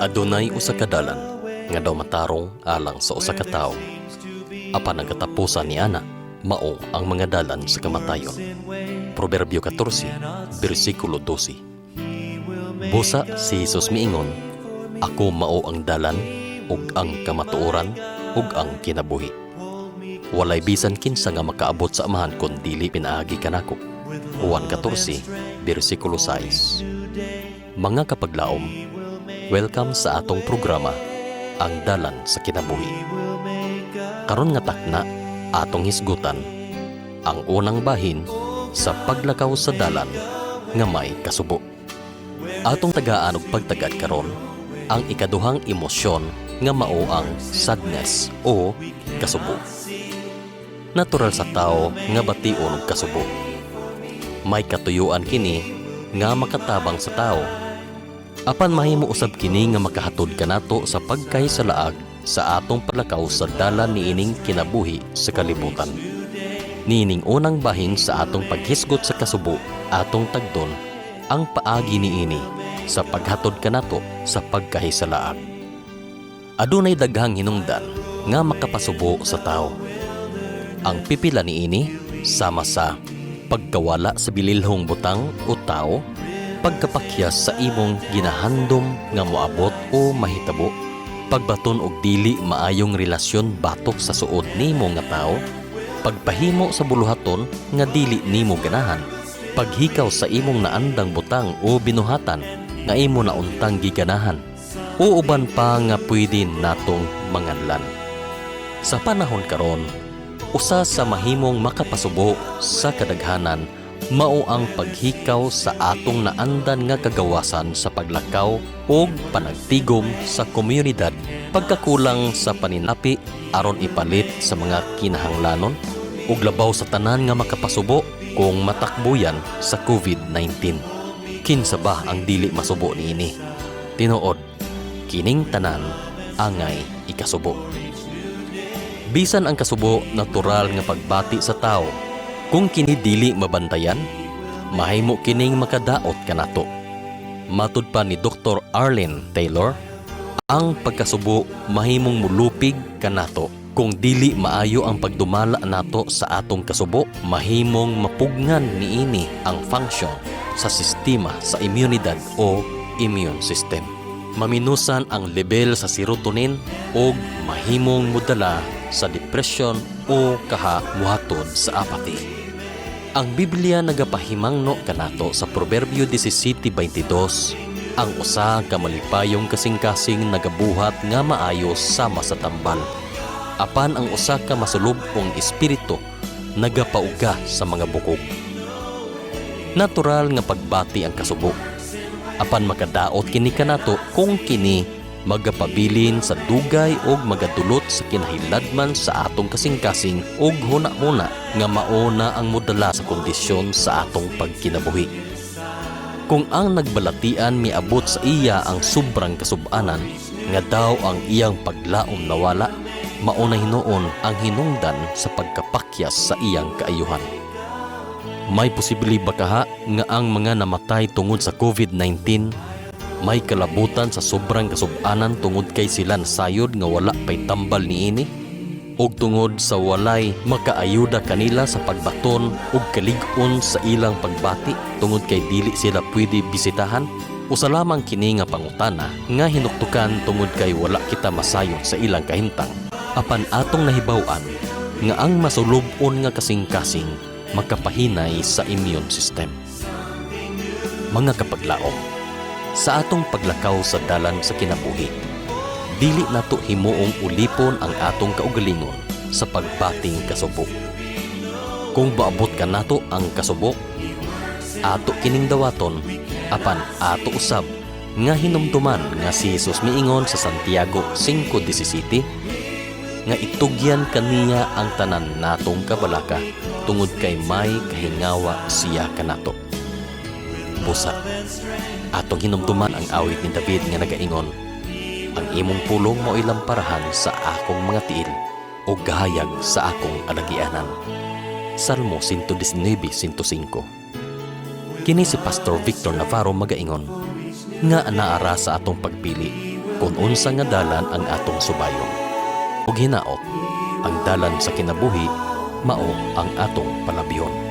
Adunay usa ka dalan nga daw matarong alang sa usa ka tawo. Apan ang katapusan ni ana mao ang mga dalan sa kamatayon. Proverbio 14, bersikulo 12. Busa si Jesus miingon, "Ako mao ang dalan ug ang kamatuoran ug ang kinabuhi. Walay bisan kinsa nga makaabot sa Amahan kon dili pinaagi kanako." Juan 14, bersikulo 6. Mga kapaglaom, welcome sa atong programa, Ang Dalan sa Kinabuhi. Karon nga takna, atong hisgutan ang unang bahin sa paglakaw sa dalan nga may kasubo. Atong tagaan og pagtagad karon ang ikaduhang emosyon nga mao ang sadness o kasubo. Natural sa tao nga bation og kasubo. May katuyuan kini nga makatabang sa tao. Apan mahimo usab kini nga makahatod kanato sa pagkahisalaag sa atong paglakaw sa dalan niining kinabuhi sa kalibutan. Niining unang bahin sa atong paghisgot sa kasubo, atong tagdon ang paagi niini sa paghatod kanato sa pagkahisalaag. Adunay daghang hinungdan nga makapasubo sa tao. Ang pipila niini sama sa pagkawala sa bililhong butang o tao, pagkapakyas sa imong ginahandom nga moabot o mahitabo, pagbaton og dili maayong relasyon batok sa suod nimo nga tao, pagpahimo sa buluhaton nga dili nimo ganahan, paghikaw sa imong naandang butang o binuhatan nga imo na untang giganahan, o uban pa nga pwede natong manganlan. Sa panahon karon, usa sa mahimong makapasubo sa kadaghanan mao ang paghikaw sa atong naandan nga kagawasan sa paglakaw ug panagtigom sa komunidad, pagkakulang sa paninapi aron ipalit sa mga kinahanglanon, ug labaw sa tanan nga makapasubo kung matakbuyan sa COVID-19. Kinsa ba ang dili masubo niini? Tinuod, kining tanan angay ikasubo. Bisan ang kasubo natural nga pagbati sa tao, kung kini dili mabantayan, mahimo kining makadaot kanato. Matud pa ni Dr. Arlene Taylor, ang pagkasubo mahimong mulupig kanato. Kung dili maayo ang pagdumala nato sa atong kasubo, mahimong mapugngan niini ang function sa sistema sa immunidad o immune system. Maminusan ang level sa serotonin ug mahimong modala sa depression o kaha muhatod sa apathy. Ang Biblia nagapahimangno kanato sa Proverbio 17:22, ang usa ka malipayong kasing-kasing nagabuhat nga maayo sama sa tambal. Apan ang usa ka masulub-ong espiritu nagapauga sa mga bukog. Natural nga pagbati ang kasubo. Apan makadaot kini kanato kung kini magapabilin sa dugay og magadulot sa kinahiladman sa atong kasing-kasing ug huna-huna nga mao na ang modala sa kondisyon sa atong pagkinabuhi. Kung ang nagbalatian miabot sa iya ang sobrang kasubanan nga daw ang iyang paglaom nawala, mao na hinuon ang hinungdan sa pagkapakyas sa iyang kaayuhan. May posible ba kaha nga ang mga namatay tungod sa COVID-19 may kalabutan sa sobrang kasubanan tungod kay sila nasayod nga wala pay tambal niini? Ug tungod sa walay makaayuda kanila sa pagbaton ug kalig-on sa ilang pagbati tungod kay dili sila pwede bisitahan? Usa lamang kini nga pangutana nga hinuktukan tungod kay wala kita masayod sa ilang kahimtang. Apan atong nahibaw-an nga ang masulub-on nga kasing-kasing makapahinay sa immune system. Mga kapaglaom, sa atong paglakaw sa dalan sa kinabuhi, dili nato himuong ulipon ang atong kaugalingon sa pagbating kasubo. Kung maabot kanato ang kasubo, ato kining dawaton, apan ato usab nga hinumduman nga si Jesus miingon sa Santiago 5:17 nga itugyan kaniya ang tanan natong kabalaka tungod kay may kahingawa siya kanato. Busa, atong hinumduman ang awit ni David nga nagaingon, "Ang imong pulong mao'y lamparahan sa akong mga tiil ug gahayag sa akong alagianan." Salmo 119:105. Kini si Pastor Victor Navarro magaingon nga anaara sa atong pagpili. Kung unsa nga dalan ang atong subayon. Ug hinaot, ang dalan sa kinabuhi mao ang atong palabyon.